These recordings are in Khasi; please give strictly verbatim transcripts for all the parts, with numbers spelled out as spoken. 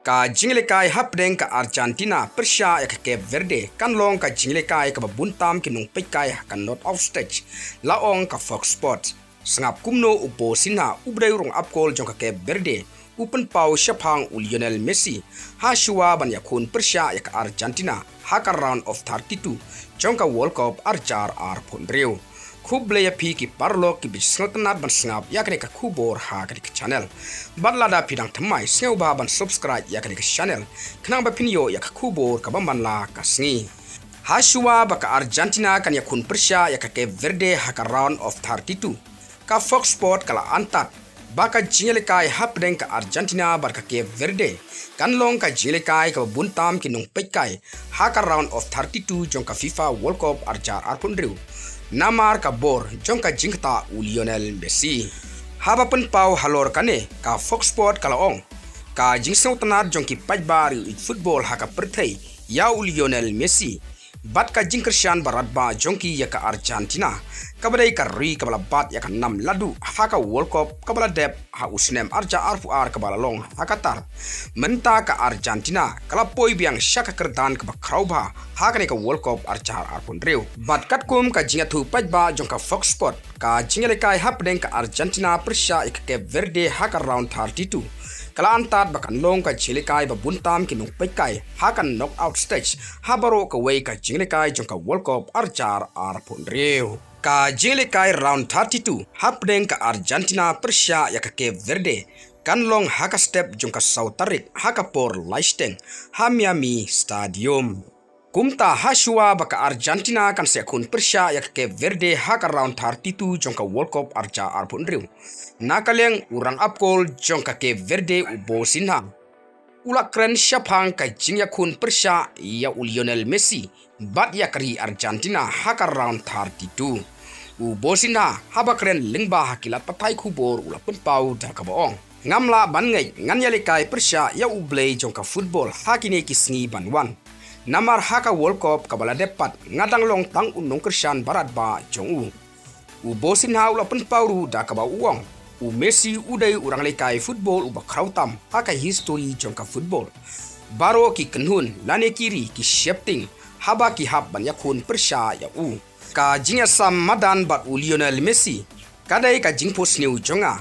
Ka jingïalehkai hapdeng ka Argentina pyrshah ïa ka Cape Verde kan long ka jingïalehkai kaba bun tam ki nongpeitkai ha ka knockout stage, la ong ka Fox Sports. Sngap kumno u Bo Sinha, uba dei u rangap kol jong ka Cape Verde, u pynpaw shaphang u Lionel Messi hashuwa ban ïakhun pyrshah ïa ka Argentina ha ka round of thirty-two jong ka World Cup arhajar arphew hynriew. Khublei ïa phi ki paralok kiba sngewtynnat ban sngap ïa kane ka khubor ha kane ka channel. Bad lada phi dang thymmai, sngewbha ban subscribe ïa kane ka channel, khnang ba phin ïoh ïa ka khubor kaba man la ka sngi. Hashuwa ba ka Argentina kan ïakhun pyrshah ïa ka Cape Verde ha ka round of thirty-two, ka Fox Sports ka la antad ba ka jingïalehkai hapdeng ka Argentina bad ka Cape Verde kan long ka jingïalehkai kaba bun tam ki nongpeitkai ha ka round of thirty-two jong ka FIFA World Cup arhajar arphew hynriew, namar ka bor jong ka jingktah u Lionel Messi. Haba pynpaw halor kane, ka Fox Sports ka la ong, ka jingsngewtynnat jong ki paidbah ri football ha ka pyrthei ïa u Lionel Messi bad ka jingkyrshan baratbah jong ki ïa ka Argentina, kaba dei ka ri kaba la bat ïa ka nam laduh ha ka World Cup kaba la dep ha u snem arhajar arphew ar kaba la long ha Qatar. Mynta ka Argentina ka la poi biang sha ka kyrdan kaba khraw bha ha kane ka World Cup arhajar arphew hynriew. Bad katkum ka jingïathuh paidbah jong ka Fox Sports, ka jingïalehkai hapdeng ka Argentina pyrshah ïa ka Cape Verde ha ka round thirty-two ka la antad ba kan long ka jingïalehkai ba bun tam ki nongpeitkai ha ka knockout stage ha baroh kawei ka jingïalehkai jong ka World Cup arhajar arphew hynriew. Ka jingïalehkai round thirty-two hapdeng ka Argentina pyrshah ïa ka Cape Verde kan long ha ka step jong ka saw tarik ha ka por lai shiteng ha Miami Stadium. Kumta hashuwa ba ka Argentina kan sa ïakhun pyrshah ïa ka Cape Verde ha ka round thirty-two jong ka World Cup arhajar arphew hynriew, na ka liang u rangap kol jong ka Cape Verde u Bo Sinha u la kren shaphang ka jingïakhun pyrshah ïa u Lionel Messi bad ïa ka ri Argentina ha ka round thirty-two. U Bo Sinha haba kren lyngba ha ki lad pathai khubor u la pynpaw da kaba ong, ngam lah ban ngeit ngan ïalehkai pyrshah ïa u blei jong ka football ha kine ki sngi ban wan. Namar ha ka World Cup kaba la dep pat nga dang long tang u nongkyrshan baratbah jong u. U Bo Sinha u la pynpaw ruh da kaba u ong, u Messi u dei u ranglehkai football uba khraw tam ha ka history jong ka football. Baroh ki kynhun lane ki ri ki sheptieng haba ki hap ban ïakhun pyrshah ïa u. Ka jingïasam madan bad u Lionel Messi ka dei ka jingphohsniew jong nga.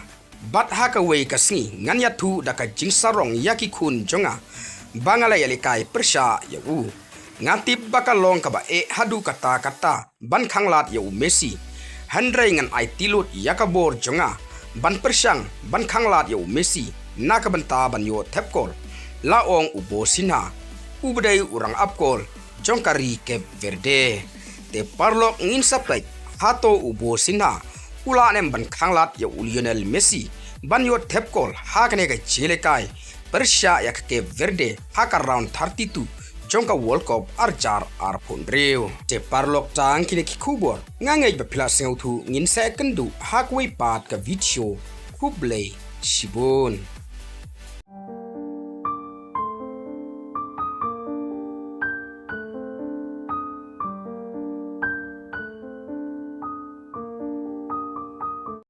Bad ha kawei ka sngi ngan ïathuh da ka jingsarong ïa ki khun jong nga ba nga la ïalehkai pyrshah ïa u. Nga tip ba ka long kaba eh haduh katta katta ban khanglad ïa u Messi. Hynrei ngan aiti lut ïa ka bor jong nga ban pyrshang ban khanglad ïa u Messi na ka bynta ban ïoh thep kol, la ong u Bo Sinha, uba dei u rangap kol jong ka ri Cape Verde. Te paralok, ngin sa peit hato u Bo Sinha u lah ne em ban khanglad ïa u Lionel Messi ban ïoh thep kol ha kane ka jingïalehkai pyrshah ïa ka Cape Verde ha ka round thirty-two jong ka World Cup arhajar arphew hynriew. Te paralok, tang kine ki khubor, nga ngeit ba phi la sngewthuh, ngin sa ïakynduh ha kawei pat ka video. Khublei shibun.